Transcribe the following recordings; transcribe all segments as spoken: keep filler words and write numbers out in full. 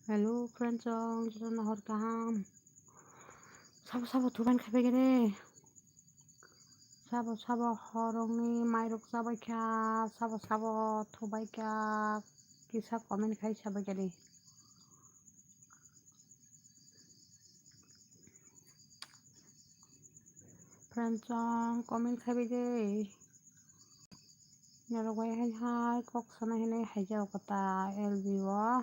Hello friends, jotono hor kaham. Sabo sabo thubain khaibai gede. Sabo sabo horongni mairok chabai kha, sabo sabo thubai kha, kisa comment khai sabai gede. Friends, comment khaibai de. Norok bai hai hai kok sana hinwi haijao kota L B o.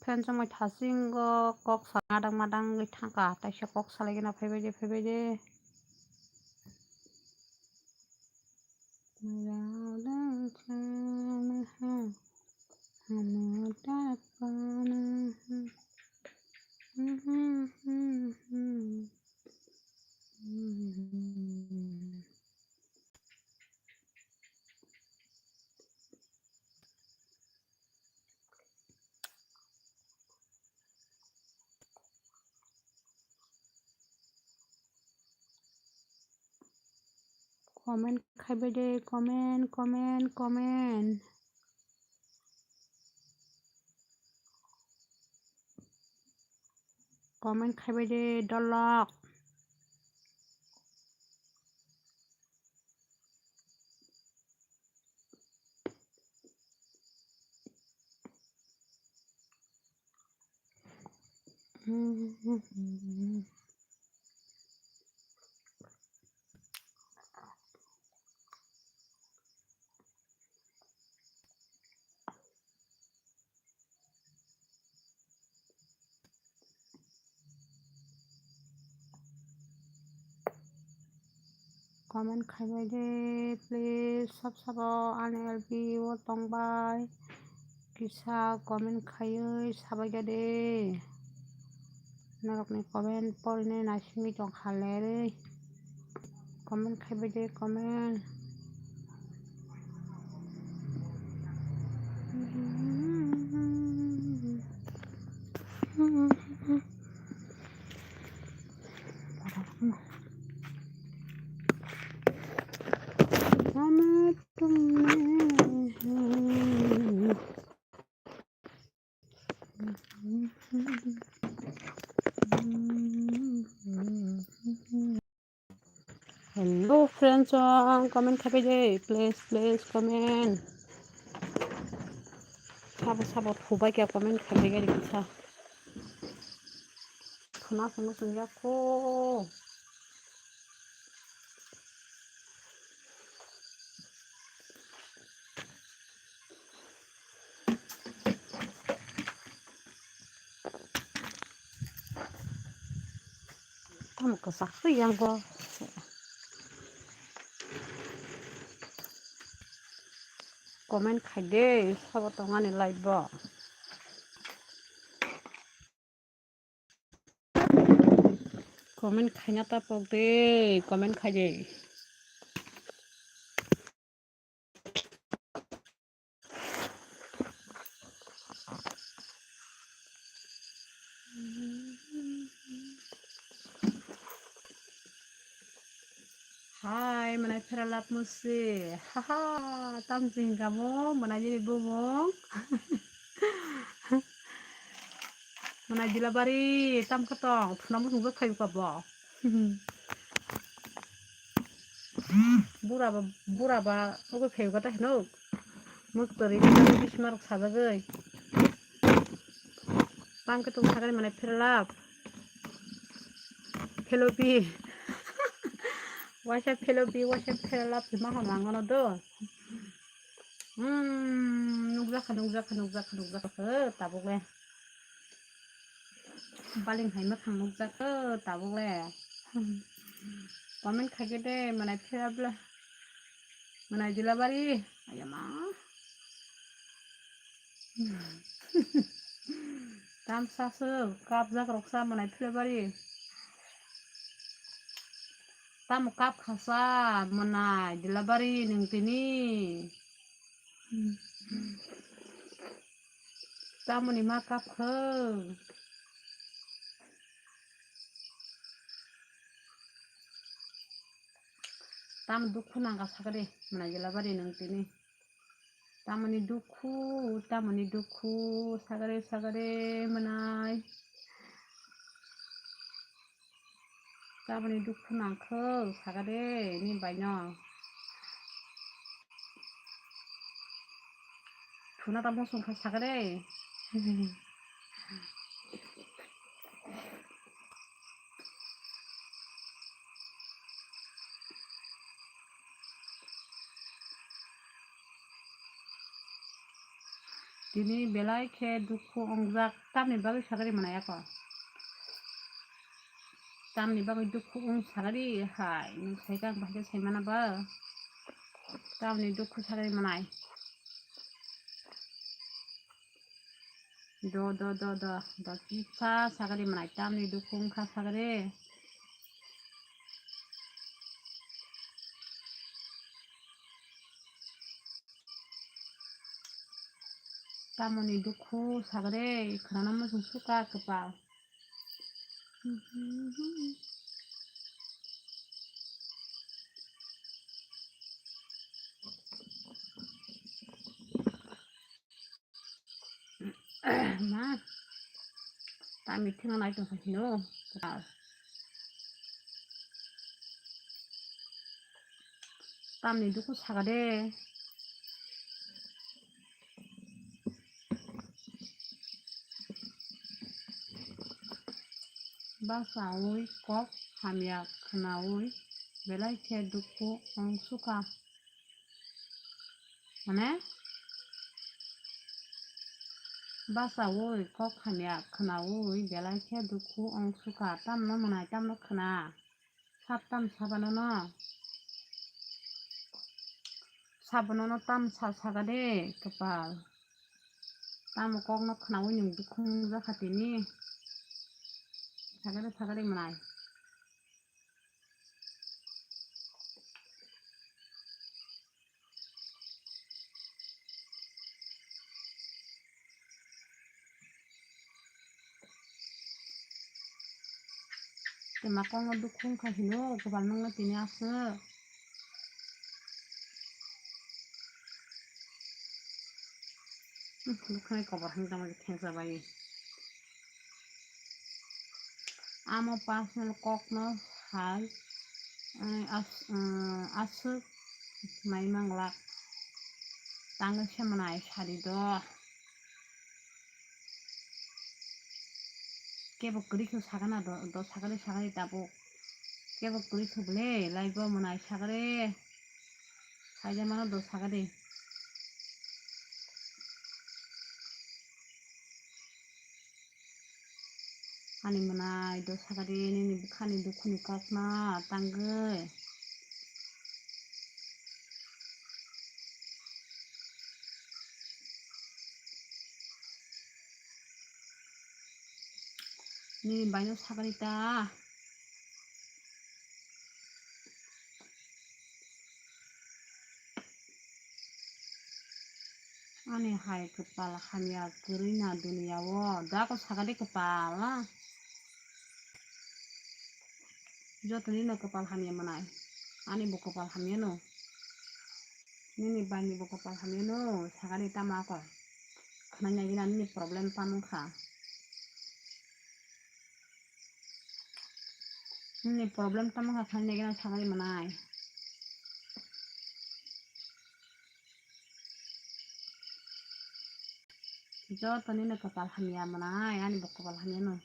Friends, chwngbai thasingo kok sana madang madang wngwi thangkha, taisa kok salai gana phaibai de, phaibai de. Comment khaibai de, comment, comment, comment. Comment khaibai de, dolok. Comment khaibai de, please, sab sabo ani L B o tongbai. Kisa comment khaiwi sabai gade. Norokni comment porinai naisingwi tongkha lerwi. Comment khaibai de, comment. Hello friends, comment khaibai de, please, please comment. Sabo sabo thubai kya comment khaibai gari kisa. Khna sung sung ya ko. Tamo kwchak se yang bo. Comment khai de, sabo tongani live bo. Comment khaina ta pok de, comment khai de. Hai, mwnai phera lab musi. Haha, tam jing kamo, mwnai nini bumung. Mwnai dilabari, tam khe tong, thuna muchung jak phai kabo. Bura ba, bura ba, ogo phai kata hino. Muktori, bisma rok sajagoi. Tam khe tong sakani mwnai phera lab. Phelopi. Waisa phelopi, waisa phera lab, ma hwn langmano do. Hmm, nukjakha, nukjakha, nukjakha, nukjakha, tabuk le. Baling hai mwkhang nukjakha, tabuk le. Comment khai khe de, mwnai phera bla. Mwnai dilabari, ayama. Tamsa se kapjak roksa mwnai philebari. Tamo kap khasa mwnai dilabari nwng tini. Tamoni ma kap kho. Tam dukhu nangka sakhe de mwnai dilabari nwng tini. Tamoni dukhu, tamoni dukhu, sagare, sagare mwnai. Tamoni dukhu nangkho, sagare, ni baino. Thuna ta muchung kha sagare. Tini belai khe dukhu wngjak, tamni bagwi sagari mwnai ako? Tamni bagwi dukhu wng sagari hai, nwng sai khe ang bahai khe sai mana ba? Tamni dukhu sagari mwnai. Do, do, do, do, do, kisa sagari mwnai, tamni dukhu wngkha sagari. Tamoni dukhu sagari, khwnana muchung sukha kwpal. Ma, tamni thwngna nai tongkha hino. Tamni dukhu sagade. Bachaui kok hamya khwnaui belai khe dukhu wng sukha. Mane? Bachaui kok hamya khwnaui belai khe dukhu wng sukha. Tamno mwnai, tamno khwna. Sab tam sabanono. Sabanono tam sa sagade kwpal. Tamo kokno khwnaui nwng dukhu wngjakha tini. Sagade, sagade mwnai. Tei ma kokno dukhu wngkha hino, kwbal nungno tini aswk. Hmm, bwkhani kobo hwnwi tamo thengsa bai. Amo personal kokno hai, eh, as-, eh, aswk naimanglak. Tangwi se mwnai sadi do. Kebo kwrwi khe sakana do, do sakari sakari tabuk. Kebo kwrwi khe bwle, laibo mwnai sakari. Saijamano do sakari. Ani mwnai do sakari nini bwkhani dukhuni kokno tangwi. Nini baino sakari ta. Ani hai kwpal hamya kwrwi na duniya o. Da ko sakade kwpal, ah. Joto nino kwpal hamya mwnai. Ani bo kwpal hamya no. Nini bai ni bo kwpal hamya no. Sakade tamo ako. Khwnai nai gina nini problem tamo kha. Nini problem tamo kha khwnai nai gina sakade mwnai. Joto nini kwpal hamya mwnai, ani bo kwpal hamya no.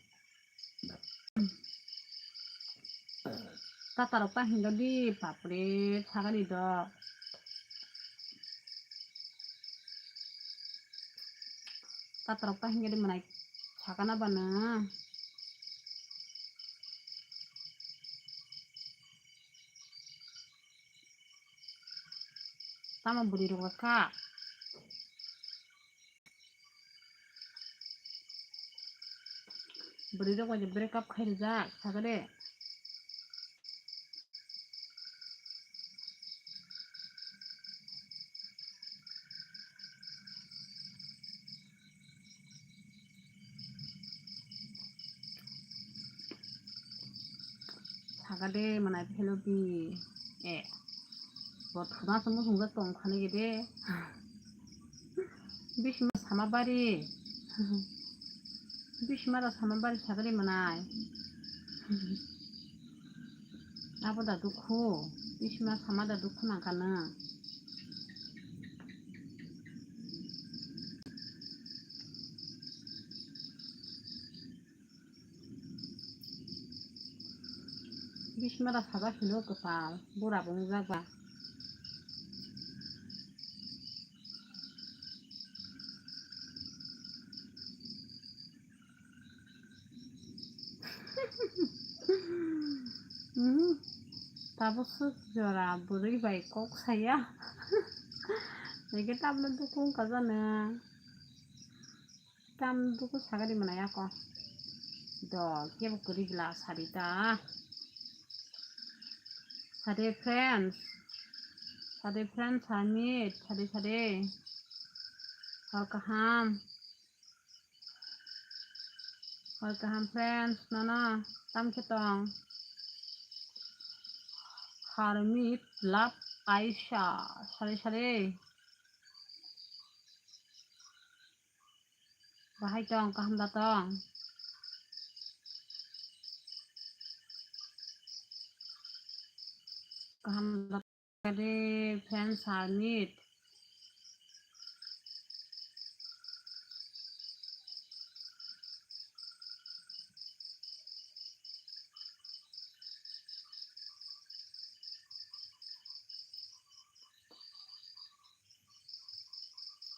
Tatarok ta hindo di, bapre, sagani do. Tatarok ta hinga di mwnai, sakana bana. Tamo bwrwi rok kha. Bwrwi rok bai break up khai rijak, sakade. Sakade mwnai phelobi. Eh. Bo thuna se muchungjak tong kha nai de. Bisima sama bari. Bisima da sama bari sagri manai. Abo da dukhu. Bisima sama da dukhu nangkana. Bismara saja philo kwpal, bura bo wngjak ba. Hmm, tabuk swk jora bwrwi bai kok saya. Ege tabno dukung kajana. Tam duku sagadi manaya ko. Do, kebo kwrwi bla sadi ta. Sadi friends. Sadi friends, hamit. Sadi, sadi. Hor kaham. Hor kaham, friends. Nono, tam khe tong. Harmit, love, Aisha. Sadi, sadi. Bahai tong, kaham da tong? Kaham da tong, friends, hamit.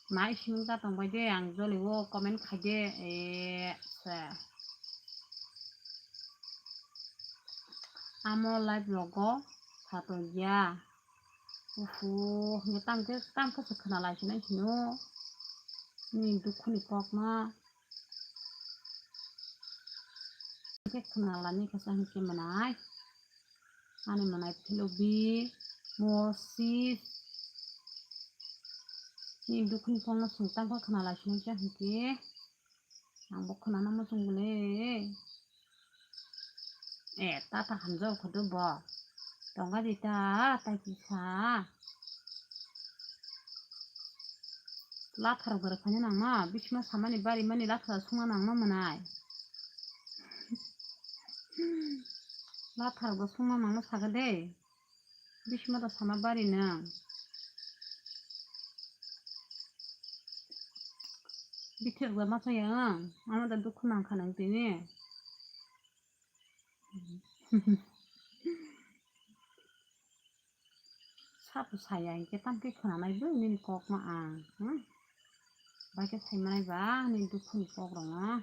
Mai simi ka tong bai de, ang joli o comment khai de, e, se. Amo live logo sato ya. Uhu, nge tam ke, tam ke se khna lai sinai sino. Ni dukhu ni kok ma. Ke khna lani kasa hingke manai. Ani manai philobi, mosis. Ni dukhu ni kok ma sung tam ke khna lai sinai sa hingke. Ang bo khna na mo sung bole. Eh, ta ta hamjao khudu bo. Tonga di ta, tai kisa. Lathar bo rwkhaina nangma, bisma samani bari mani lathar sungna nangma mwnai. Lathar bo sungna nangma saga de. Bisma da sama bari nang. Bithir ba ma saya ang, ama da dukhu nang kha nang tini. Sapu saya hingke tam ke khwnanai bo nini kok ma ang, hmm? Bai khe sai manai ba nini dukhu ni kok rok no.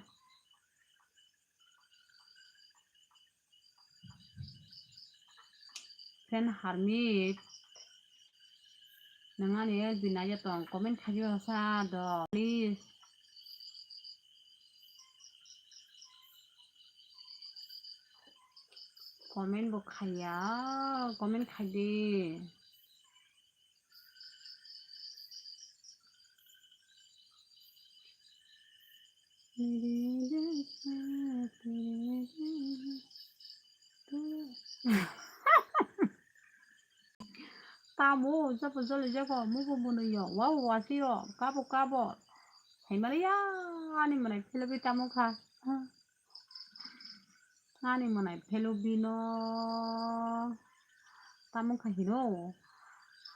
Friend Harmit, nwng ani L B nai ya tong, comment khaidi ba sa do, please. Comment bo khaiya, comment khaidi. Tamo, jabo joli jago, mubo mwnwi yo, wao wasi yo, kabo kabo. Saimaliya, ani mwnai philobi tamo kha. Ani mwnai philobi no. Tamo kha hino.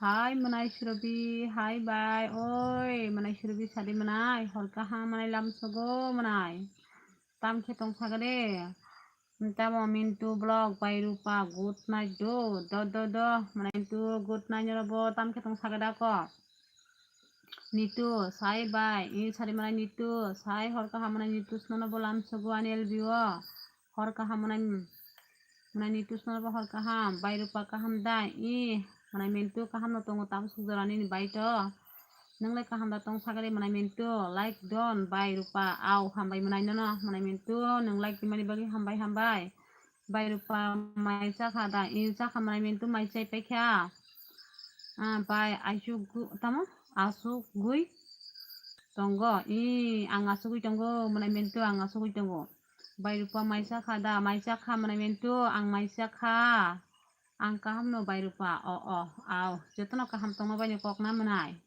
Hai mwnai surobi, hai bai, oi, mwnai surobi sadi mwnai, hor kaham mwnai lamsogo mwnai. Tam khe tong saga de. Tamo Mintu vlog bai Rupa good night do. Do, do, do. Mane Mintu good night noro bo tam khe tong saga da ko. Nitu, sai bai. I sari mane Nitu, sai hor kaham mane Nitu snono bo lam sogo ani L B o. Hor kaham mane, mane Nitu snono bo hor kaham. Bai Rupa kaham da. I mane Mintu kaham no tongo tam suk jora nini bai to. Nwngle kaham da tong sagale mwnai Mintu, like don bai Rupa, au hambai mwnai nono mwnai Mintu, nwng like dimani bagwi hambai hambai. Bai Rupa mai chakha da, i chakha mwnai Mintu mai chai paikha. Ah, bai aisuk gu-, tamo? Asugwi tongo, i ang asugwi tongo, mwnai Mintu ang asugwi tongo. Bai Rupa mai chakha da, mai chakha mwnai Mintu, ang mai chakha. Ang kaham no bai Rupa, o, o, au, jotono kaham tongma bai ni kok na mwnai.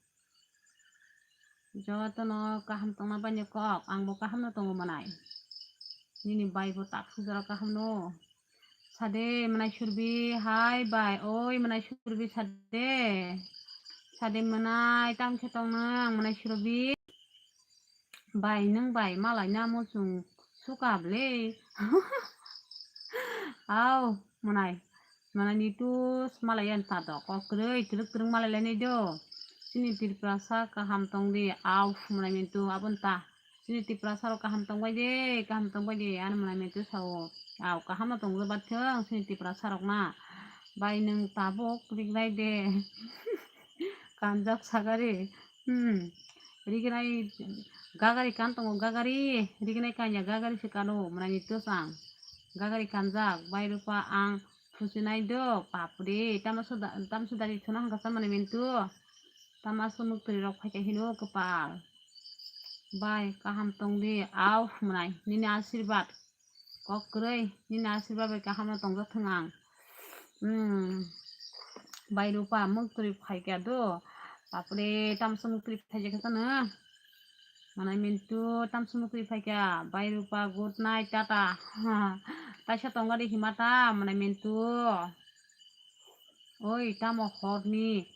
Jotono kaham tongna bani kok, ang bo kaham no tongo manai. Nini bai bo tak sujara kaham no. Sade manai surbi, hai bai, oi manai surbi sade. Sade manai, tang khe tong nang manai surbi. Bai, nwng bai malai na muchung suka ble. Au, manai. Manai ni tus malai yan ta do. Kok kwrwi, twrwk twrwk malai lai nai do. Chini Tiprasa kaham tong di. Au, manai mintu abon ta. Chini Tiprasa rok kaham tong bai de, kaham tong bai de. Ano manai mintu sao. Au, kaham no tong ba thung, chini Tiprasa rok na. Bai nwng tabuk rik nai de. Kanjak sagari. Hmm. Rignai gagari kan tongo, gagari. Rignai kanya gagari se kano, manai ni tus ang. Gagari kanjak, bai rupa ang thusinai do, papri. Tama suda, tama suda ri thuna hangka sa manai mintu. Tama sumuk twi rok phaikha hino kwpal. Bai, kaham tong di, au, manai. Nini asirbat. Kok kwrwi, nini asirba bai kaham no tongjak thung ang. Hmm. Bai rupa, muktri phaikha do. Bapre, tamsa muktri phaikha khe sano. Manai mintu, tamsa muktri phaikha. Bai rupa, good night, tata. Taisa tongari himata, manai mintu. Oi, tamo horni.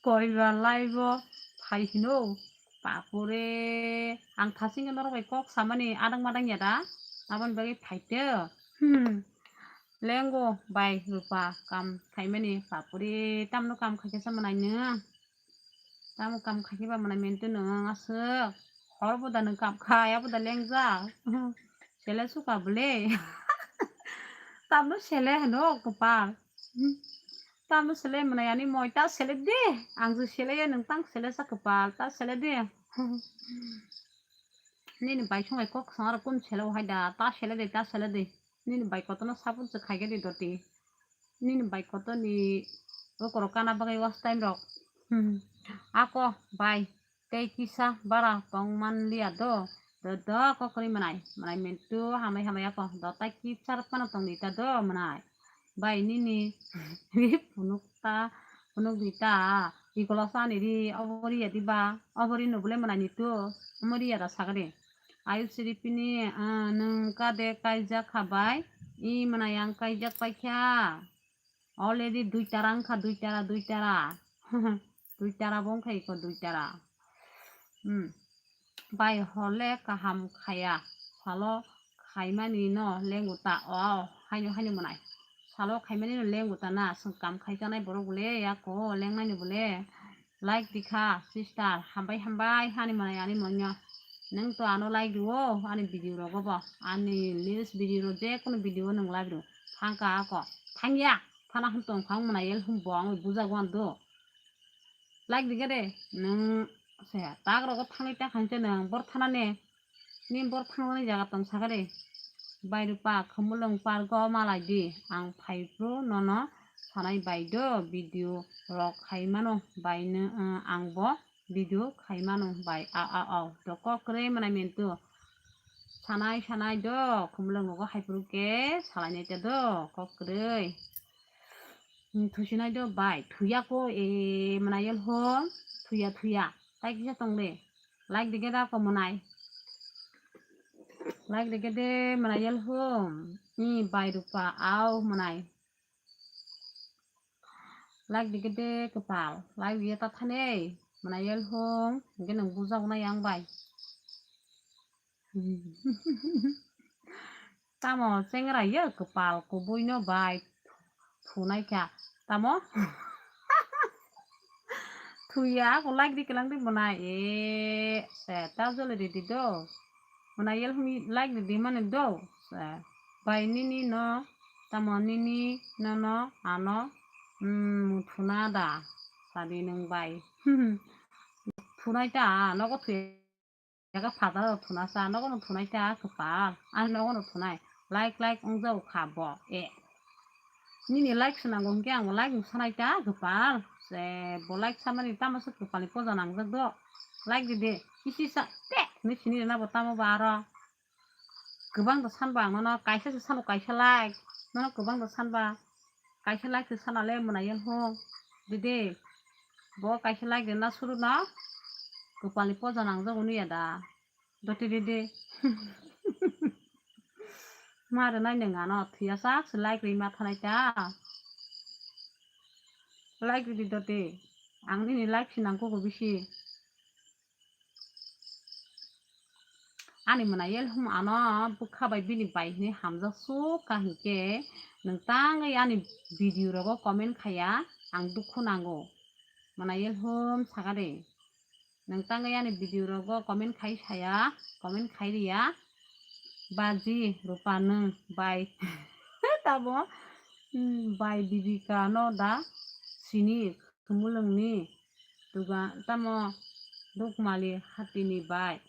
Koiba laibo phai hino. Bapore, ang thasingke norok bai kok samani adang madang ya da. Aboni bagwi phaite. Hmm. Lengo bai rupa kam khaimani. Bapore, tamno kam khaikhe samanai nw. Tamo kam khaikhe ba manai mintu nw aswk. Hor bo da nw kam khai, abo da lengjak. Sele suka bole. Tamno sele hano kwpal. Tamno sele manai ani moi ta sele de. Ang je sele ya nwng tang sele sa kwpal ta sele de. Nini bai songai kok sangara kun sele o hai da ta sele de ta sele de. Nini bai kotono sabun se khaikhe de doti. Nini bai kotoni okoro kana bagwi was time rok. Hmm. Ako bai. Tei kisa bara tong man liya do, do, do, kokri manai, manai mintu hamai hamai ako, do tai kisa rok phano tong di ta do manai. Bai nini, ri phunuk ta, phunuk di ta, ikolo sani ri, obo ri ya di ba, obo ri no bole manai ni tu, omo ri ya da sagre. Ayuk siri pini, ah, nwng kade kaijak kha bai, i manai ang kaijak pai kha. Already dui tara wngkha, dui tara, dui tara. Dui tara bo wngkha iko dui tara. Hmm. Bai hole kaham khaya. Salo khaimani no lengu ta o. Haino, haino mwnai. Salo khaimani no lengu ta na. Swng kam khai kanai borok bole yako lengnai ni bole. Like di kha, sister, hambai, hambai, hani manai ani monyo. Nwng to ano like di o, ani video rogo bo. Ani latest video ro, je kono video nwng like di o. Thangka ako. Thangya, thana hwn tong phang manai el hwn bo, ang buja go an do. Like di gede, nwng se, tak rogo thangwi ta khan se nwng bor thana ne. Ni bor thangmani jaga tong sakha de. Bai rupa khumulwng pargo malai di. Ang phai phuru nono sanai bai do video rok khai mano bai no, eh, ang bo video khai mano bai a a o do kok kwrwi manai mintu. Sanai sanai do khumulwng nogo hai phuru khe salai nai ta do kok kwrwi. Hmm, thusinai do bai thuya ko e manai el ho thuya thuya tai kisa tong de. Like di geda ko mwnai. Like di gede mwnai yel hum. Ni bai rupa au mwnai. Like di gede kwpal. Like di ta thane. Mwnai yel hum. Ge nang bujak na yang bai. Tamo chengra ye kwpal kubui no bai thunai kha. Tamo? Thuya ako like di kelang di mwnai e se ta jole di di do. Mwnai yel humi like di di mani do. Se bai nini no tamo nini no no ano, mm, thuna da sadi nung bai. Thunai ta nogo thuya. Jaga father rok thuna sa, nogo no thunai ta kwpal, ani nogo no thunai, like, like, wng jago kha bo, e. Nini like swnango hwnkhe ang bo like no sanai ta kwpal, se bo like samani tamo se kwpal ni poja nangjak do, like di de, isi sa, te, hinwi sini rwna bo tamo bo aro, kwbang da sanba ang nono, kaisa se sano kaisa like, nono kwbang da sanba, kaisa like se sana le mwnai yan ho, di de. Bo kaisa like rina suru no. Kopalni poja nangjago nuya da. Doti didi. Ma rwnai nwng ano thwiya sak se like rima thanai ta. Like ridi doti. Ang nini like se nangkukgo bisi. Ani mwnai yel hum ano bwkha bai bini bai hwnwi hamjak suk ka hinkhe nwng tangwi ani video rogo comment khaiya ang dukhu nango. Mwnai yel hum sakha de. Nwng tangwi ani video rogo comment khai saya, comment khai riya. Baji rupa nwng bai tamo, mm, bai Dibika no da sini khumulwngni tuga tamo dukmali hatini bai.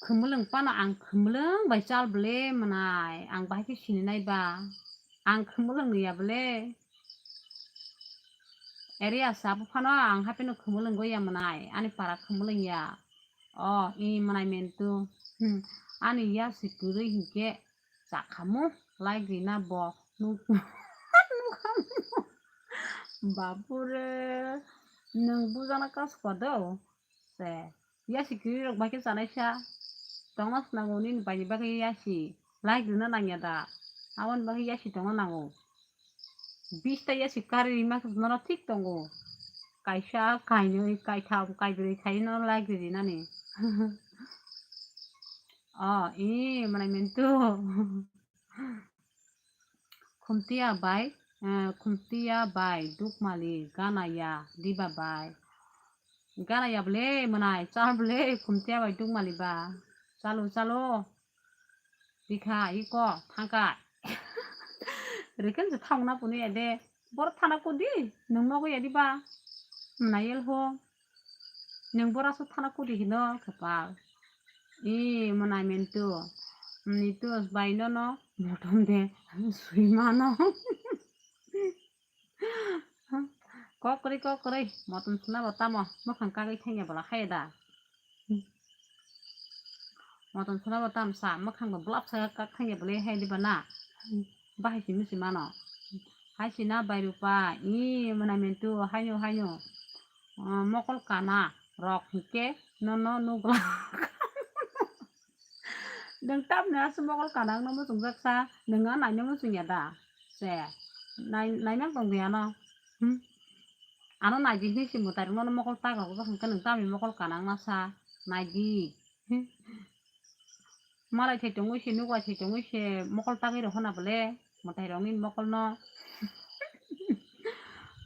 Khumulwng pano ang khumulwng bai chal bwle mwnai, ang bahai khe sini nai ba. Ang khumulwng ya bwle. Area sa buphano ang hapheno khumulwng go ya mwnai, ani para khumulwng ya. O, i mwnai mentu. Hmm, ani ya si kwrwi hinkhe chakhamu, like rina bo nuk-, nukhamu. Bapure, nwng bujana kas kodo. Se, yasi kwrwi rok bai khe chanai sa. Tongna swnango nini bai ni bagwi yasi. Like rwna nangya da. Aboni bagwi yasi tongna nango. Bista yasi kari rima khe norok thik tongo. Kaisa, kainwi, kaitham, kaibrwi khai no like ri rinani. O, i, mwnai mentu. Khumtiya bai, eh, Khumtiya bai Dukmali gana ya diba bai. Gana ya bwle mwnai, chal bwle Khumtiya bai Dukmali ba. Chalo, chalo. Bikha, iko, thangka. Rikhen se thangna puni ya de. Bor thana kudi, nwng nogo ya diba. Mwnai yel ho. Nwng bora su thana kudi hino khapal. I mwnai mentu. Nitu bai nono motom de sui mano. Kok kwrwi, kok kwrwi. Motom suna bo tamo. Mwkhang kagwi thangya bwla khaya da. Motom suna bo tam sa. Mwkhang bo blap sa kak thangya bwle hai diba na. Bahai simi si mano. Hai si na bai rupa. I mwnai mentu. Haino, haino. Ah, mokol kana rok hwnkhe nono nukla. Nwng tamni aswk mokol kana wngno muchungjak sa, nwng a naina muchungya da? Se, nai-, naimang tongdi ano. Hmm? Ano naidi hinwi se mwtai rokno mokol tak rok wngkha hwnkhe nwng tamni mokol kana wngna sa? Naidi. Hmm? Malai thai tongwi se, nukla thai tongwi se mokol tagwi rw hona bole, mwtai rok nini mokol no.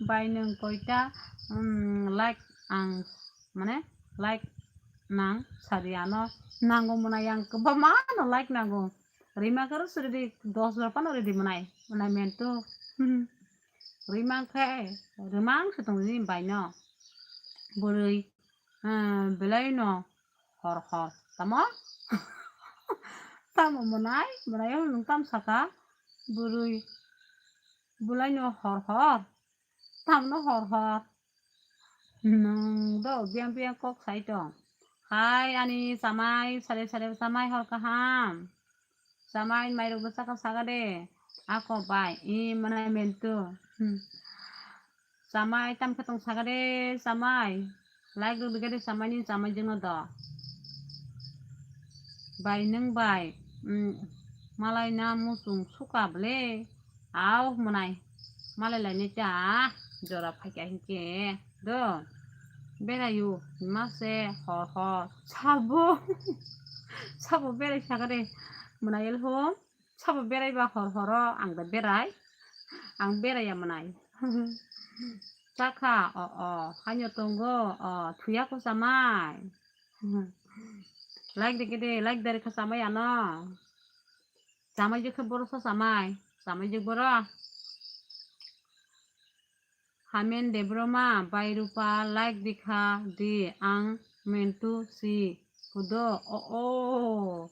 Bai nwng koita, um, like ang, mane, like nang sari ano nango mwnai, ang kwbangma no like nango. Rima khe rw suri di, dos bar phano rw di mwnai, mwnai mentu. Rima khe, rwmang se tong di bai no. Bwrwi, um, belai no hor hor. Tamo? Tamo mwnai? Mwnai o nwng tam saka? Bwrwi bwlaino hor hor. Tamno hor hor? Nwng do biyang biyang kok sai tong. Hai ani chamai, sare sare chamai hor kaham. Chamai mairok bwsakha saka de. Ako bai, i mwnai mentu. Hmm. Chamai, tam khe tong saka de, chamai. Like rwdi khe de, chamai ni chamai jwngno do. Bai nwng bai, mm, malai na muchung suka bwle. Au mwnai, malai lai ni ta, jora phaikha hinkhe do. Berayo, hima se hor hor. Sabo, sabo berai saka de, mwnai el hom. Sabo beraiba hor horo ang da berai. Ang beraiya mwnai. Chakha, o, o, haino tongo, o, thuya ko chamai. Like de kede, like dari kha chamai ano. Chamai je khe boro sa chamai. Chamai je boro. Hamen Debroma, bai rupa, like dikha di, ang mentu si, hudo, o, o.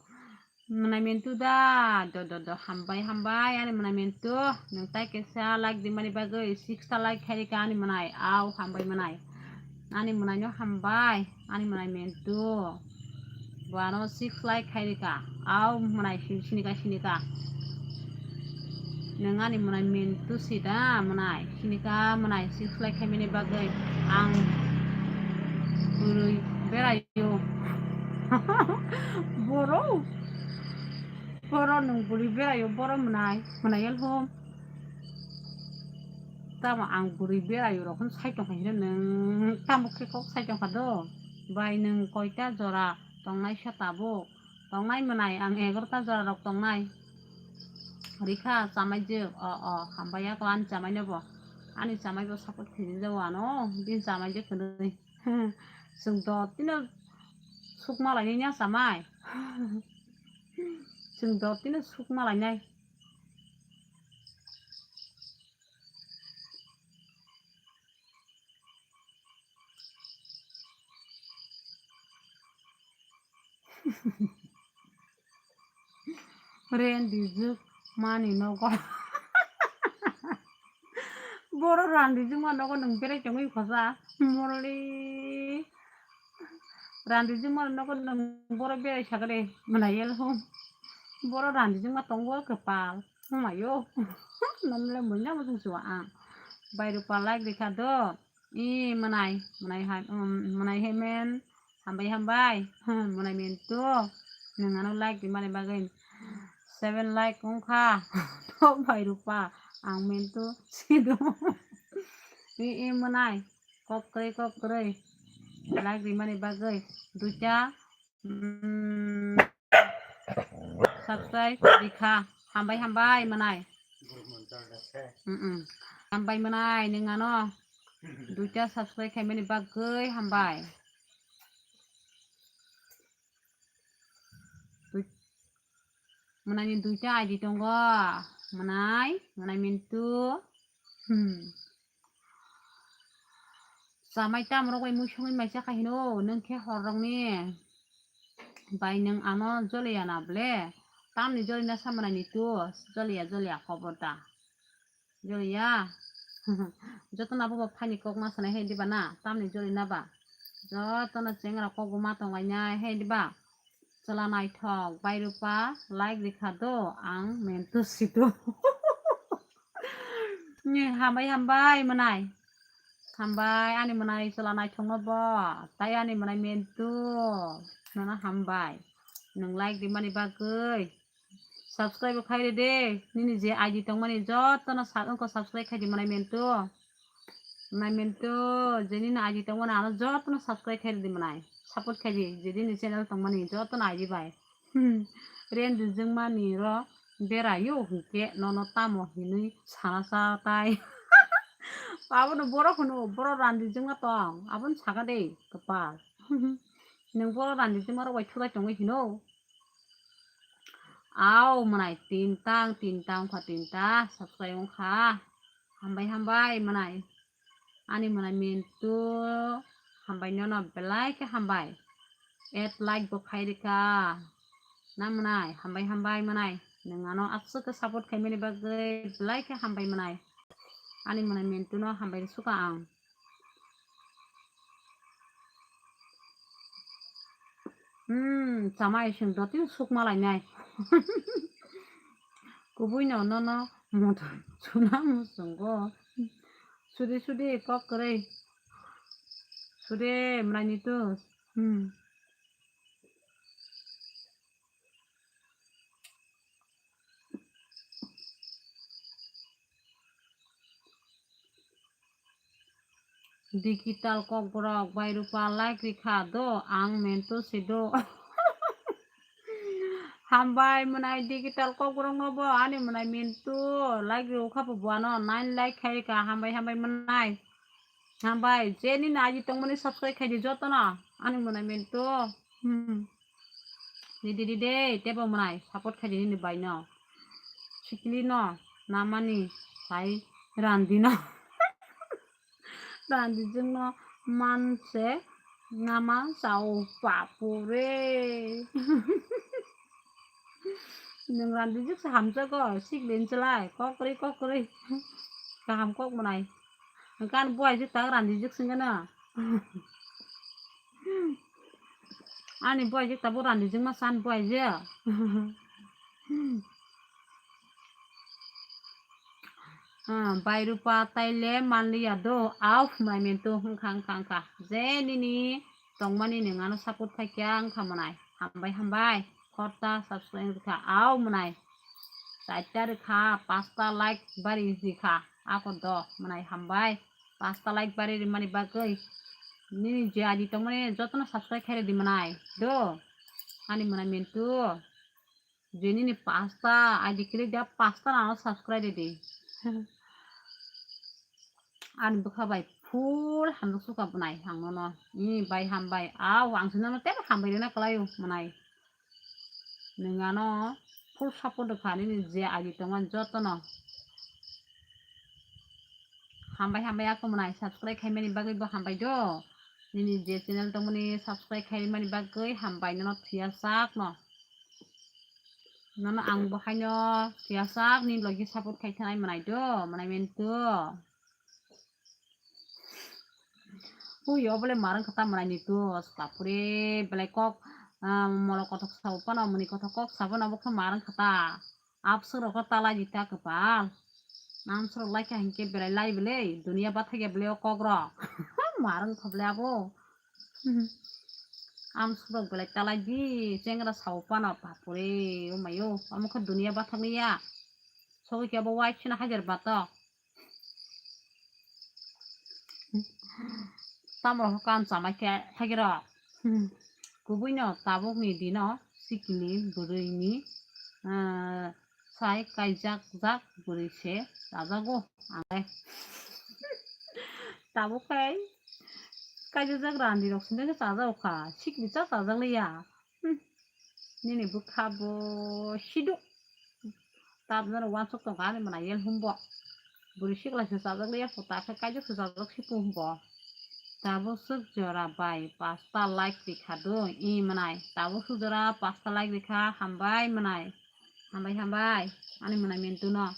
Mwnai mentu da, do, do, do, hambai, hambai, ani mwnai mentu. Nwng tai kesa like di mani bagwi, six ta like khai rika ani mwnai, au, hambai mwnai. Ani mwnai no hambai, ani mwnai mentu. Bo ano six like khai rika, au, mwnai sin-, sinika, sinika. Nwng ani mwnai Mintu si da mwnai? Sinika mwnai si khlai khaimani bagwi ang bwrwi berayo. Boro, boro nwng bwrwi berayo, boro mwnai, mwnai elhom. Tamo ang bwrwi berayo rok hwn sai tongkha hino nwng tamo khe kok sai tongkha do? Bai nwng koita jora tongnai sa tabuk? Tongnai mwnai, ang egarota jora rok tongnai. Rikha chamaijwk, o, o, hambai ya kho ani chamai no bo. Ani chamai bo support khaijak jao ano, bini chamai jwk hwnwi. Chwng dotino sukma lainai ya chamai. Chwng dotino sukma lainai. Randijwk mani nogo. Boro randijwkma nogo nwng berai tongwi khosa. Morli. Randijwkma nogo nwng boro berai sagade mwnai elhom. Boro randijwkma tongo kwpal. Humayo. Nonle mwnai muchung chuwa ang. Bai Rupa like rikha do. I mwnai, mwnai hai, um, mwnai hai men. Hambai, hambai. Hmm, mwnai Mintu. Nwng ano like rimani bagwi seven like wngkha. To Bai Rupa, ang Mintu sido. I, i mwnai. Kok kwrwi, kok kwrwi. Like rimani bagwi duita, mm, subscribe rikha. Hambai, hambai mwnai. Mm, mm. Hambai mwnai nwng ano duita subscribe khaimani bagwi hambai. Dui-, mwnai ni duita I D tongo. Mwnai, mwnai Mintu. Hmm. Chamai tam rok bai mui songwi mai chakha hino, nwng khe hor rok ni bai nwng ano joliya na ble? Tamni jolina sa mwnai ni tu, joliya, joliya khobor da. Joliya. Jotono abo bo phaini kok ma sanai he diba na? Tamni jolina ba? Jotono chengra kok bo ma tong lainai he diba? Chwla naithok, Bai Rupa, like rikha do, ang Mintu sido. Ni hambai, hambai mwnai. Hambai, ani mwnai chwla naithokno bo. Tai ani mwnai Mintu. Nono hambai. Nwng like rimani bagwi. Subscribe khai ridi. Nini je I D tongmani jotono sa-, wngkha subscribe khai di mwnai Mintu. Mwnai Mintu, je nini I D tongmani ano jotono subscribe khai ridi mwnai. Support khai di, je nini channel tongmani jotono I D bai. Hmm. Randijwkmani ro berayo hwnkhe nono tamo hinwi sana sa tai. Abono borok hwno, borok randijwkma tong, abono saka de kwpal. Nwng borok randijwkma rok bai thulai tongwi hino. Au mwnai tinta, ang tinta wngkha, tinta subscribe wngkha. Hambai, hambai mwnai. Ani mwnai Mintu, hambai nono belai khe hambai. Add like bo khai rikha. Na mwnai, hambai hambai mwnai. Nwng ano aswk khe support khaimani bagwi belai khe hambai mwnai. Ani mwnai Mintu no hambai rwsukha ang. Hmm, chamai chwng dotino sukma lainai. Kubui no nono motor chuna muchungo. Sudi sudi kok kwrwi. Sudi mwnai ni tu. Hmm. Digital kokborok bai Rupa like rikha do, ang Mintu sido. Hambai mwnai digital kokborok no bo ani mwnai Mintu like rikha bo buano nine like khai rikha, hambai hambai mwnai. Hambai je nini aji tongmani subscribe khai di jotono ani mwnai Mintu. Hmm. Di di di de tebo mwnai support khai di nini bai no. Sikli no namani sai randi no. Randijwkno manse nama chao bapore. Nwng randijwk se hamjakgo, siklen chalai, kokrwi, kokrwi. Kaham kok mwnai. Hwnkhe ani buaijwk tak randijwk swngkhe na. Ani buaijwk tabuk randijwkma chan buaijwk. Ah, bai rupa taile manliya do, au hwnai mentu wngkha, wngkha, wngkha. Je nini tongmani nwng ano support khaikha, wngkha mwnai. Hambai, hambai. Khorta subscribe rwkha, au mwnai. Charta rwkha, pasta like bari rwkha. Ako do, mwnai hambai. Pasta like bari rwmani bagwi. Nini je I D tongmani jotono subscribe khairwdi mwnai. Do. Ani mwnai mentu. Je nini pasta, I D click da pasta nano subscribe rwdi. Ani bwkha bai full hamjak suka bwnai ang nono. Ni bai hambai. Au, ang se nono tei hambai rwna kwlaio mwnai. Nwng ano full support rwkha nini je I D tongmani jotono. Hambai, hambai, ako mwnai subscribe khaimani bagwi bo hambai do. Nini je channel tongmani subscribe khaimani bagwi hambai nono phiya sak no. Nono ang bo haino phiya sak ni logi support khai thanai mwnai do, mwnai mentu. Ui, obole marang kata mwnai ni tu, bapure, belai kok, ah, molo kothok sabo pano, muni kothok kok sabo no, bo khe marang kata. Abswk rok tala jita kwpal. Namswk rok lai kha hinkhe belai lai belai, dunia bathai ya belai o kok rok. Marang kha belai abo. Amswk rok belai tala di, chengra sabo pano, bapure, o mayo, amo khe dunia bathak ya. Sogwi khe abo wife sina hajar bato. Tamo rok kan chamai khe thagiro. Kubui no tabuk ni dino sikini bwrwi ni, ah, sai kaijak jak bwrwi se chajago ang le. Tabuk khai kaijak jak randi rok sinde khe chajago kha, sikini cha chajak liya. Hmm. Nini bwkha bo siduk. Tabjano wansuk tongkha ani mwnai yel humbo. Bwrwi sikla se chajak liya phuta khe kaijak se chajak sipu humbo. Tabuk swk jora bai pasta like rikha do i mwnai. Tabuk swk jora pasta like rikha hambai mwnai. Hambai hambai ani mwnai mentuno.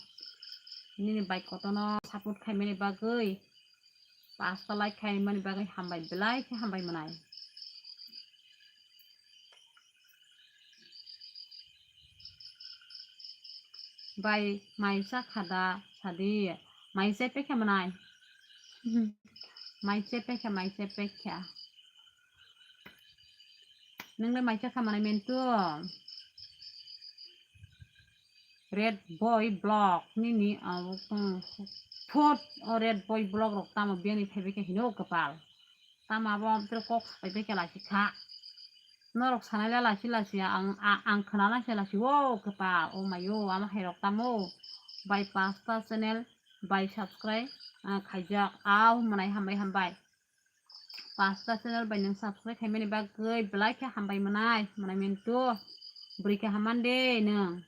Nini bai kotono support khaimani bagwi. Pasta like khaimani bagwi hambai belai khe hambai mwnai. Bai mai cha kha da sadi, mai cha pekha mwnai. Mai cha pekha, mai cha pekha. Nwngle mai cha kha mwnai mentu. Red boy block nini, ah, thot o red boy block rok tamo biyani phaibai khe hino kwpal. Tamo abo amtwrw kok sapai bai khe lasi kha. Norok sanai le lasi lasi ang, a-, ang khwna nai se lasi o kwpal. O mayo, amo hai rok tamo. Bai pasta channel, bai subscribe, ah, khaijak. Au, mwnai hambai hambai. Pasta channel bai nwng subscribe khaimani bagwi belai khe hambai mwnai, mwnai mentu. Bwrwi khe hamande nwng.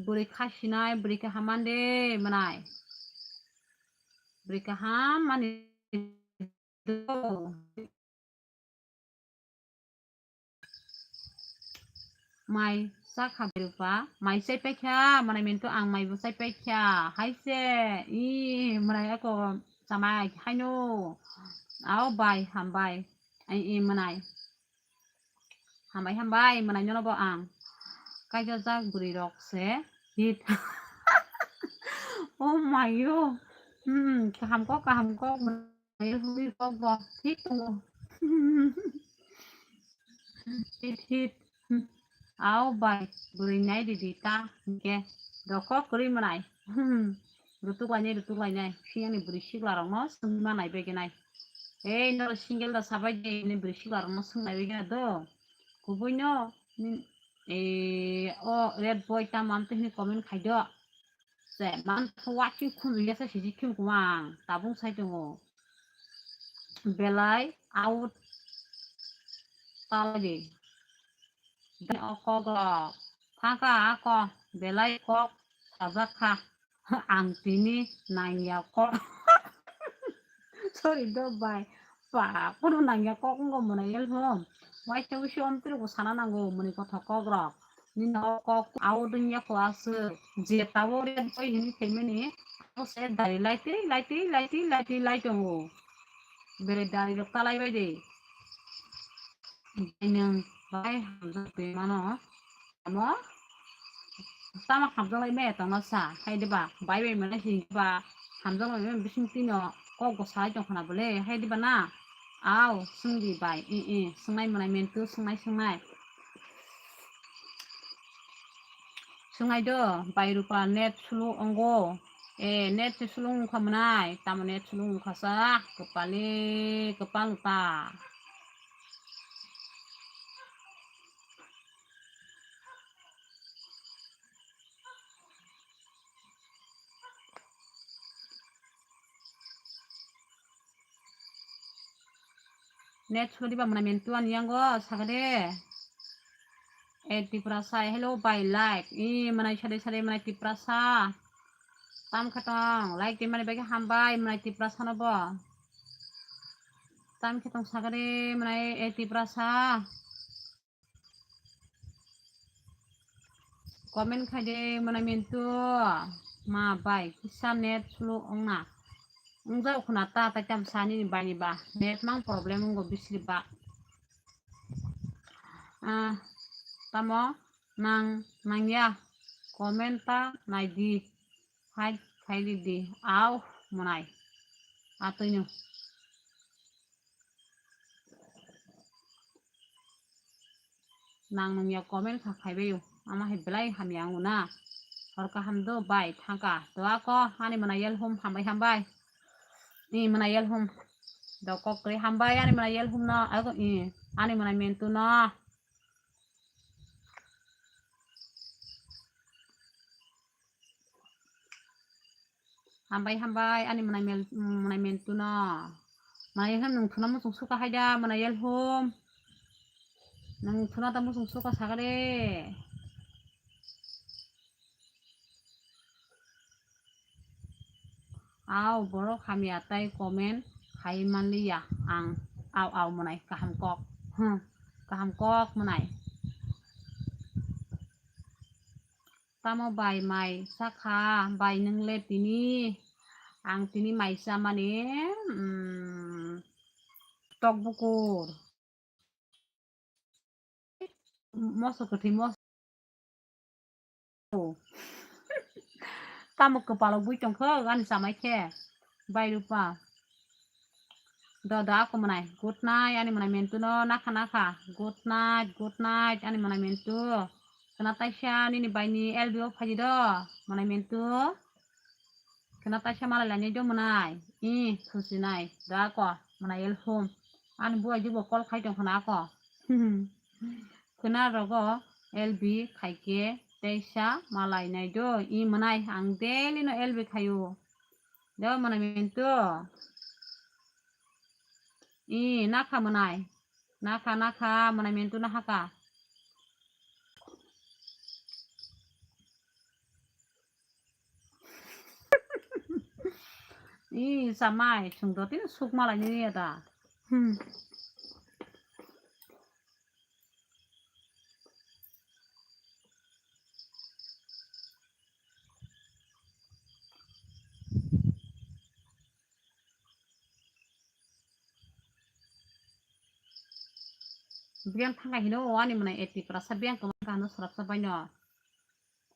Bwrwi kha sinai, bwrwi khe hamande mwnai. Bwrwi khe hammani. Mai cha kha bai rupa, mai chai pai kha, mwnai mentu ang mai bo chai pai kha, hai se, i, mwnai ako chamai haino, au bai, hambai, ai, i, mwnai, hambai, hambai, mwnai nono bo ang, kaijajak bwrwi rok se, hit, oh mayo, hmm, kaham kok, kaham kok, Hwnwi kok bo thik tongo. Hit, hit. Au bai, bwrwi nai ridi ta, hinkhe. Rokok kwrwi mwnai. Rutuk lainai, rutuk lainai. Siyani bwrwi sikla rokno swngma nai bai khe nai. Ei, norok single da sabai de, ni bwrwi sikla rokno swng nai bai khe na do. Kubui no, ni, eh, o red boy tamo amtwi hwnwi comment khai do. Se man watching khum ya sa siji khum kumang tabung sai tongo. Belai out talagi. Dan o kok rok. Thangka ako belai kok sajak kha. Ang tini nangya kok. Sorry do bai. Ba, kono nangya kok wngkha mwnai elpho. Waisa wisi omtwrwkbo sana nango mwnwi kothok kokrok. Nini o kok out wngya kho aswk. Je tabuk red boy hwnwi phaimani, abo se dari lai twi, lai twi, lai twi, lai twi, lai tongo. Bere darirok talai bai de. Bai nwng bai hamjak twi mano. Amo Tamo hamjaklai maya tongna sa, hai diba? Bai bai mwnai si ba hamjaklai maya bising tino kok bo salai tong khna bole, hai diba na? Au, swngdi bai, i, i, swngnai mwnai mentu, swngnai, swngnai. Swngnai do, bai Rupa net slow ongo. E, net se slow wngkha mwnai, tamo net slow wngkha sa, kwpal le, kwpal ta. Net sodi ba mwnai mentu ani yango sakade. E Tiprasa, hello bai like. I mwnai sade sade mwnai Tiprasa. Tam khatong like di mani bagi hambai mwnai Tiprasa no bo. Tam khatong sakade mwnai e Tiprasa. Comment khai de mwnai mentu. Ma bai kisa net slow ongna. Wngjak khuna ta tai tam sani ni bai ni ba. Net mang problem wngo bisri ba. Ah, tamo nang nangya comment ta nai di. Hai khai di di. Au mwnai. Atwino. Nang nung ya comment kha khai bai o. Ama hai belai hamya wngo na. Hor kaham do bai thangka. Do ako ani mwnai yel hum hambai hambai. Ni mwnai yel hum. Do kok kri hambai ani mwnai yel hum no. Ako i ani mwnai mentu no. Hambai hambai ani mwnai mel-, mwnai mentu no. Mwnai yel hum nung thuna muchung suka haida mwnai yel hum. Nung thuna ta muchung suka sagade. Au borok hamya tai comment khai manliya ang. Au au mwnai kaham kok. Hmm. Kaham kok mwnai. Tamo bai mai sakha bai nwngle tini ang tini mai chamani, mm, tok bukur. Moso kwthwi moso. Tamo kwpalo bui tongkho ani chamai khe. Bai Rupa. Do do ako mwnai. Good night ani mwnai mentu no nakha nakha. Good night, good night ani mwnai mentu. Khna taisa nini bai ni L B o phaji do mwnai mentu. Khna taisa malai lani do mwnai. I khusi nai. Do ako mwnai el hum. Ani buai jibo call khai tong khna ako. Khna rogo L B khaike teisa malai nai do. I mwnai ang daily no L B khaio. Do mwnai mentu. I nakha mwnai. Nakha nakha mwnai mentu nahaka. I chamai sungdo tini suk malai ni ya da. Hmm. Biyang thangka hino o ani mwnai eighty plus sa biyang kwmang ka hino swrapsa baino.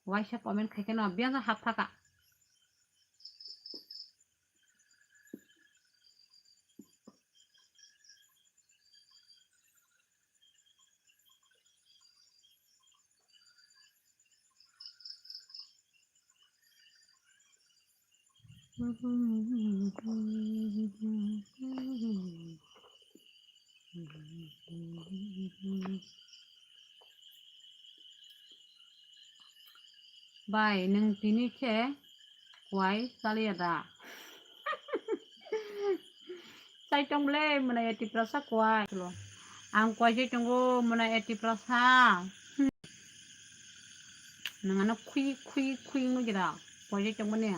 Waisa comment khai khe no biyang hap thaka. Bai, nwng tini khe kuai chaliya da? Chai tong bole mwnai eighty plus sa kuai. Ang kuai chai tongo mwnai eighty plus sa. Nwng ano khui khui khui wngwi jora kuai chai tong mani.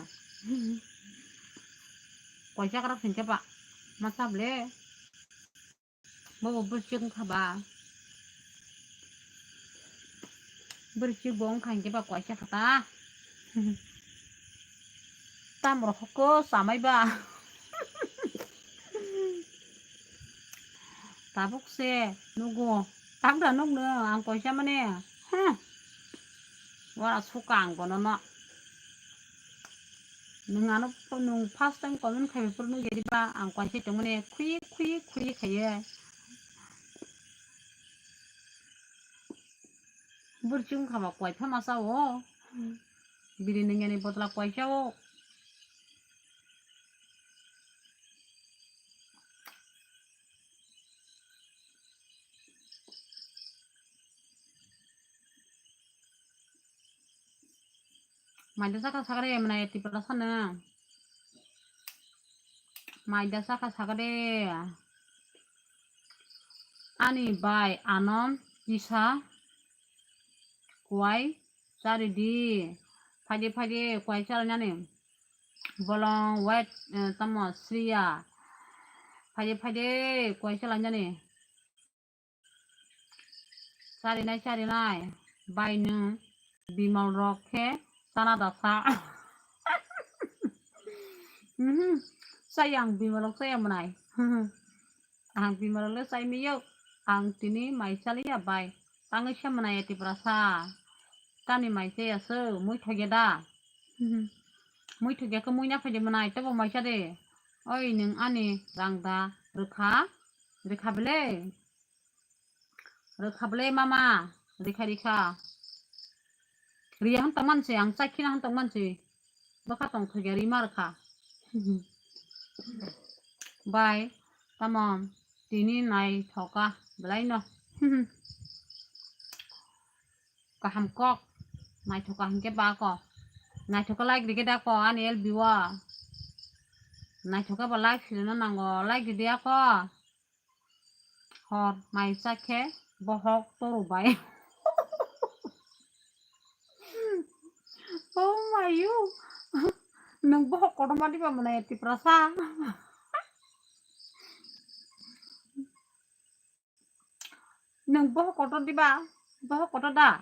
Kuai chakra sing khe ba ma cha bole. Bobo bwrwswk wngkha ba? Bwrwswk bo wngkha hinkhe ba kuaisa kha ta. Tamrok hoko chamai ba. Tabuk se nugo. Tabra nukno ang kuaisa mane. Huh. Ora suka ang bono no. Nwng ano, nwng first time comment khai phuru nukya diba, ang kwaisa tongmani khuye khuye khuye khaiye. Burchung khaba kwaipha masa o. Biri nungyani botla kwaisa o. Maida saka sakare mwnai Tiprasa no. Maida saka sakare. Ani bai ano kisa kwai chari di. Phaidi phaidi kwai chari nani. Bolong wet, eh, tamo sriya. Phaidi phaidi kwai chari nani. Charinai, charinai. Bai nwng bimal rok khe chana dasa. Mhm. Chaya ang bimal rok chaya mwnai. Ang bimal rok le chai miyok. Ang tini mai chaliya bai. Tangwi se mwnai Tiprasa. Tani mai chaya se mui thogya da. Mhm. Mui thogya khe mui na phaidi mwnai tebo mai cha de. Oi nwng ani rang da rwkha. Rwkha bele. Rwkha bele mama, rikha rikha. Riya hwn tongman se, ang chai khina hwn tongman se. Bwkha tong thokya rima rwkha. Bai, tamo tini nai thoka belai no. Kaham kok, nai thoka hinkhe ba ko. Nai thoka like rikhe da ko, ani L B o. Nai thoka ba like sirina nango, like ridi ako. Hor mai cha khe bohok toru bai. Oh my you. Nwng bohok kotorma diba mwnai Tiprasa? Nwng bohok kotor diba? Bohok kotor da?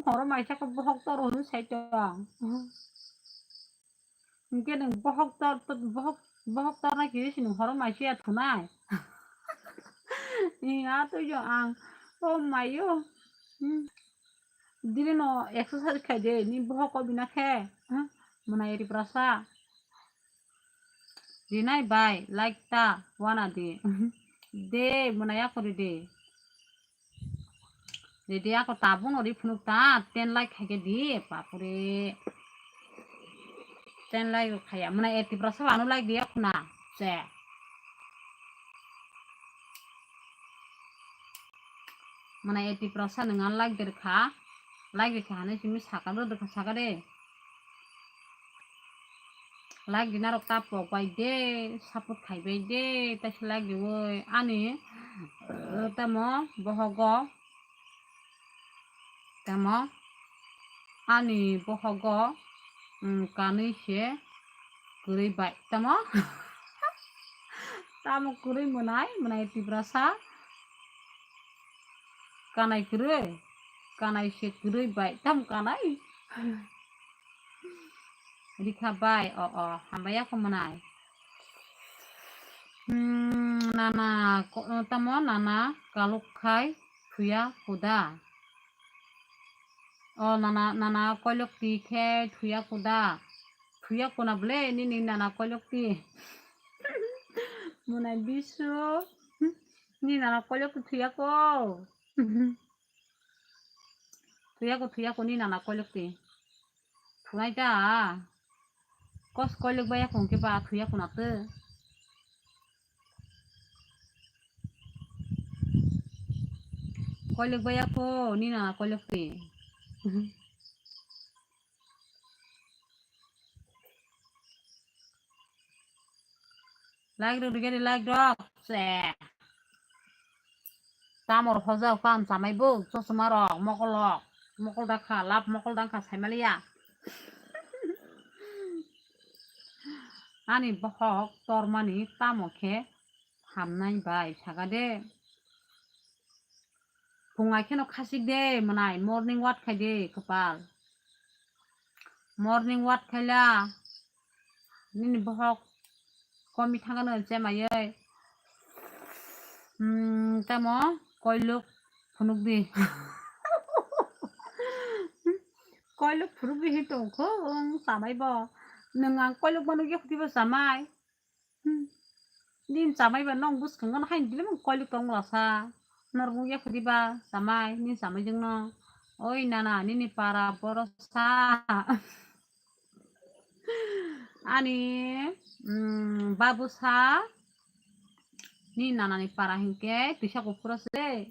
Horo mai cha khe bohok toru hwnwi sai tong. Hinkhe nwng bohok tor, tor, bohok, bohok tornai khe se nwng horo mai se ya thunai. Ih, a twi yo ang. Oh my yo. Hmm. Dili no exercise khai de, ni bohok ko bina khe. Hmm. Mwnai Tiprasa. Rinai bai, like ta wana di. De, mwnai ya kori de. Dede ako tabung ori phunuk ta, ten like khaike di, bapure. Ten like rok khaya, mwnai Tiprasa wano like di ako na, se. Mwnai Tiprasa nwngan like de rwkha, like rwkha hwnwi simi sakha rwkha sakha de. Like dinarok ta pok bai de, support khai bai de, taisa like diwi ani, eh, tamo bohogo, tamo ani bohogo, mm, kanwi se kwrwi bai, tamo? Tamo kwrwi mwnai, mwnai Tiprasa. Kanai kwrwi, kanai se kwrwi bai, tamo kanai? Rikha bai, o, o, hambai ya kho mwnai. Hmm, nana, ko-, tamo nana, kaluk khai, thuya, kuda. O, nana, nana, koilok ti khe, thuya, kuda. Thuya, kuna bole, nini nana, koilok ti. Mwnai bisu. Ni nana koilok ti thuya ko. Thuya ko, thuya ko, ni nana koilok ti. Thunai ta. Kos koilok baya kong ke ba thuya ko na te. Koilok baya ko, ni nana koilok ti. Like rok rikhe de, like rok. Se. Tamor hoja kam samai bo, chosma rok, mokol rok, mokol dakha, lab mokol dakha saimaliya. Ani bohok tormani tamo khe hamnai bai saga de. Phung ai kheno khasik de mwnai, morning walk khai de kwpal. Morning walk khaila nini bohok komi thangano chemaioi. Hmm, tamo koilok phunuk di. Koilok phuru bihi tongkho, ang chamai bo. Nwng ang koilok mano yakho diba chamai. Hmm. Din chamai ba nong bwskango no hain dilim koilok tong lasa. Norok yakho diba chamai, nin chamai jongno. Oi nana, nini para borosa. Ani, mm, babusa, ni nanani para hinkhe twisa kuphuro se.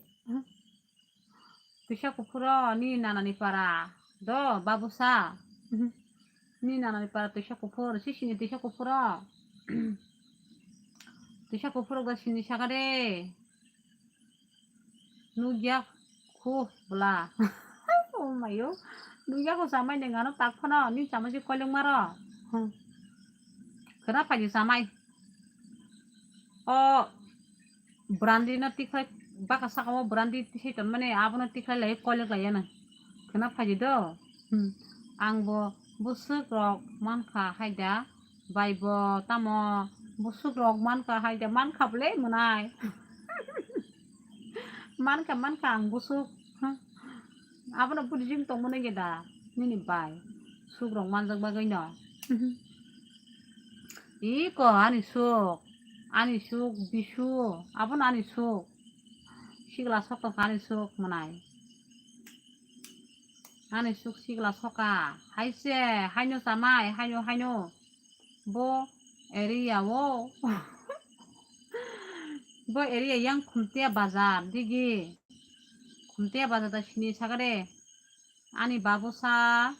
Twisa kuphuro ni nanani para. Do, babusa. Ni nanani para twisa kuphur, sisini twisa kuphuro. Twisa kuphuro ga sini sakade. Nugya khu bwla. Oh mayo. Nugya khu chamai de ngano tak phano ni chamai si koilok maro. Hmm. Khwna phaidi chamai. O brandi no tikhlai baka saka o brandi tisai ton mane abono tikhlai lai koilok lai yana. Khwna phaidi do. Hmm. Ang bo bwswk rok mankha haida. Bai bo tamo bwswk rok mankha haida mankha bwle mwnai. Mankha, mankha ang bwswk. Abono bujing tongmani geda nini bai. Suk rok manjak bagwi no. Iko ani suk. Ani suk bisu. Abono ani suk. Sigla sok tongkha ani suk mwnai. Ani suk sigla soka. Haise, haino chamai, haino, haino. Bo area o. Bo area yang Khumtia bazar digi. Khumtia bazar da sini sagade. Ani babusa.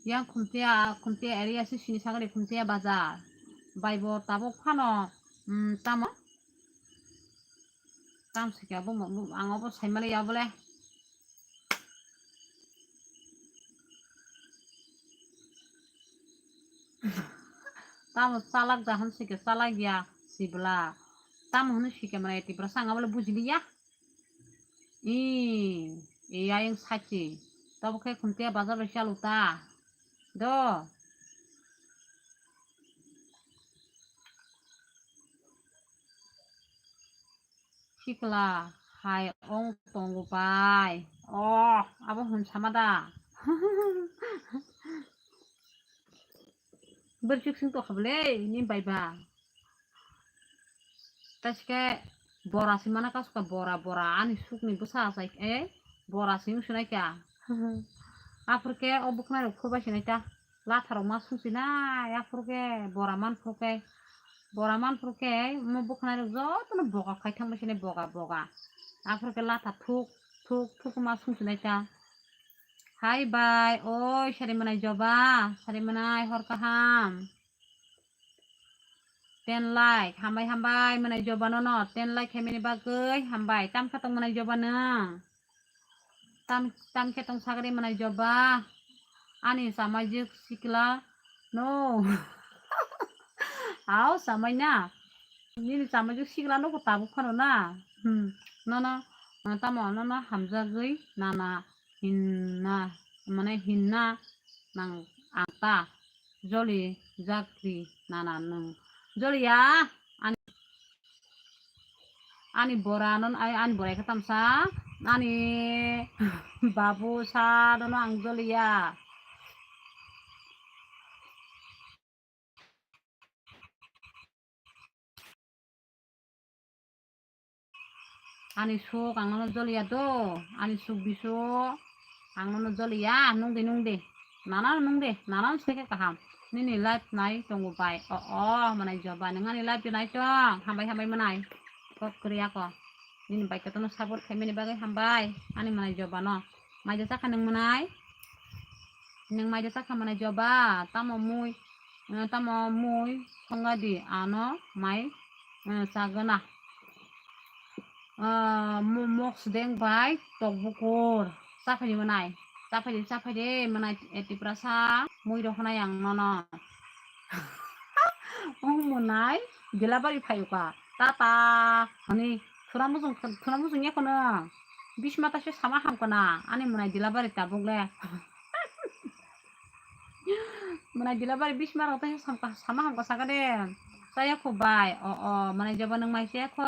Yang Khumtia, Khumtia area si sini sagade Khumtia bazar. Bai bo tabuk phano, mm, tamo? Tam sikya bo, bo, ang obo saimali ya bole. Tamo chalak da hwn sikya chalak ya sibla. Tamo hwn sikya mane Tiprasa ang obo le bujili ya. I, i ayang sachi. Tabo khe Khumtia bazar bai chalu ta. Do. Sikla hai ong tongo bai. Oh, abo hwn sama da. Berchuk sing tokha bole, ni bai ba. Taske bora si mana kasuka bora, bora ani sukni bwsa achai, eh, bora si wngsunai kha. Aphuru khe o bwkhnai rok phurbai sinai ta. Latharok ma sungsinai, aphuru khe bora manphuru khe, bora manphuru khe mo bwkhnai rok jotono boga khai thangbai sinai boga boga. Aphuru khe latha thuk, thuk, thuk ma sungsinai ta. Hai bai, oi sari manai joba, sari manai hor kaham. Ten like, hambai, hambai, mwnai joba nono, ten like khaimani bagwi, hambai, tam khe tong mwnai joba nwng? Tam, tam khe tong sagri mwnai joba? Ani chamai jwk sikla, no. Au, chamai na? Nini chamai jwk sikla no ko tabuk phano na? Hmm, nono, tamo nono hamjagwi nana hinna, mane hinna nang ang ta. Joli jakri nana nwng. Joliya ani, ani bora non, ai, ani bora ekha tamsa, ani babu sa dono ang joliya. Ani suk ang nono joliya do, ani suk bisu ang nono joliya, nungdi nungdi, nana nungdi, nana swkhe kaham. Nini live nai tongo bai, o o, mwnai joba, nwng ani live nai tong, hambai hambai mwnai, kok kwrwi ako. Nini bai kotono support khaimani bagwi hambai, ani mwnai joba no. Maija chakha nwng mwnai? Nwng maija chakha mwnai joba, tamo mui, eh, tamo mui songadi ano mai, eh, chagwna. Ah, mo-, mok sudeng bai tok bukur. Chaphaidi mwnai, chaphaidi, chaphaidi mwnai, eh, Tiprasa mui rohonai ang nono. Ong mwnai Dilabari phaiyuka. Tata, hani, thuna muchung, thuna muchung ya kono. Bisma ta se sama ham kona, ani mwnai Dilabari tabuk le. Mwnai Dilabari Bisma rok ta se sama ham ka saka de. Saya kho bai, o, o, mwnai joba nwng mai se kho.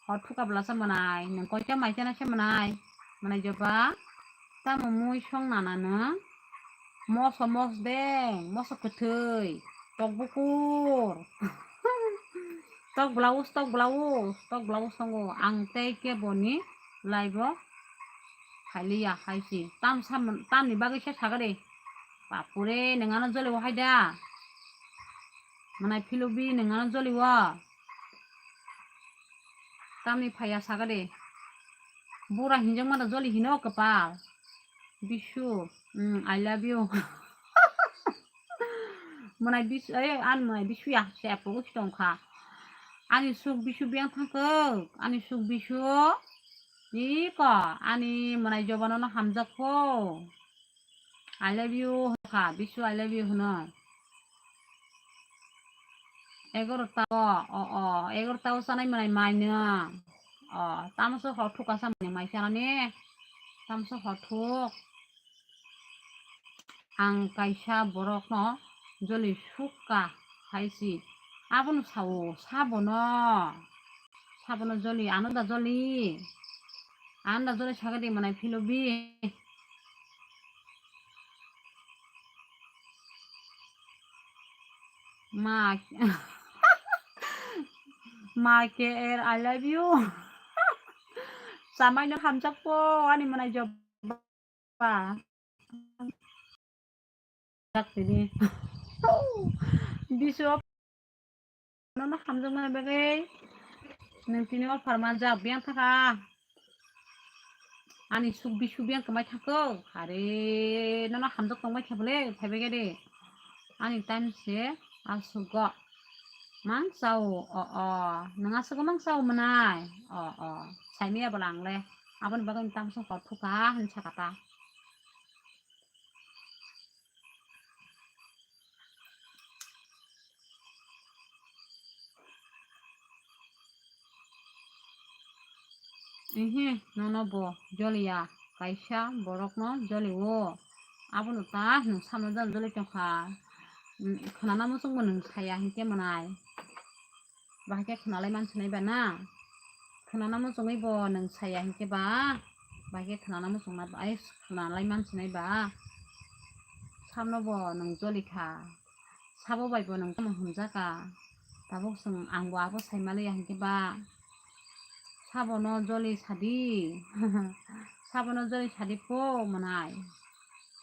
Hor thuka bwlasa mwnai, nwng koita maikhe na se mwnai. Mwnai joba, tamo mui song nana nwng? Moso mosdeng, moso kwthwi, tok bukur. Tok blouse, tok blouse, tok blouse tongo. Ang tei keboni live o khailiya haisi. Tam sam, tamni bagwi se sagade. Bapure, nwng ano joliwo haida. Mwnai philubi nwng ano joliwo. Tamni phaiya sagade. Bura hinjak mada joli hino kwpal. Bisu, mm, I love you. Mwnai bisu, eh, ani mwnai bisu ya se apogo tongkha. Ani suk bisu biyang thangkuk, ani suk bisu. Iko, ani mwnai jobano no hamjakko. I love you, kha, bisu I love you hino. Egarota o, o, o, egarota o sanai mwnai mai nwng. O, tamso hor thuk asa mwnai mai sanani. Tamso hor thuk. Ang kaisa borokno joli sukka haisi. Abono sao, sabono. Sabono joli, ano da joli. Ano da joli sagadi mwnai philubi. Ma, ma K R, I love you. Samai no hamjakpo, ani mwnai job. Ba. Jak tini. Bisu nono hamjakmani bagwi nwng tini offer manjak biyang thaka. Ani suk bisu biyang kwmai thangkuk. Are nono hamjak tongbai khe bole phaibai khe de. Ani time se aswk go. Mang chao, o, o. Nwng aswk go mang chao mwnai? O, o. Saimaya bwla ang le. Aboni bagwi nwng tamsa hor thukha hwn sakha ta. Ehe, nono bo joliya, kaisa borokno joliwo. Abono ta nwng samno jani joli tongkha. Khwnana muchungbo nwng saya hinkhe mwnai. Bahai khe khwnalai mansinai ba na? Khwnana muchungwi bo nwng saya hinkhe ba? Bahai khe khwnana muchungna bai khwnalai mansinai ba? Samno bo nwng joli kha. Sabo bai bo nwng tamo hwnjaka. Tabuk chwng ang bo abo sai maliya hinkhe ba? Sabono joli sadi. Sabono joli sadi po mwnai.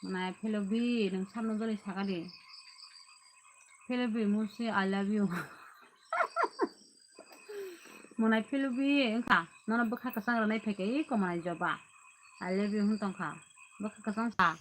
Mwnai philubi nwng samno joli sakadi. Philubi musi I love you. Mwnai philubi wngkha nono bwkha kwchang rwnai phaikhe iko mwnai joba. I love you hwn tongkha. Bwkha kwchang sa.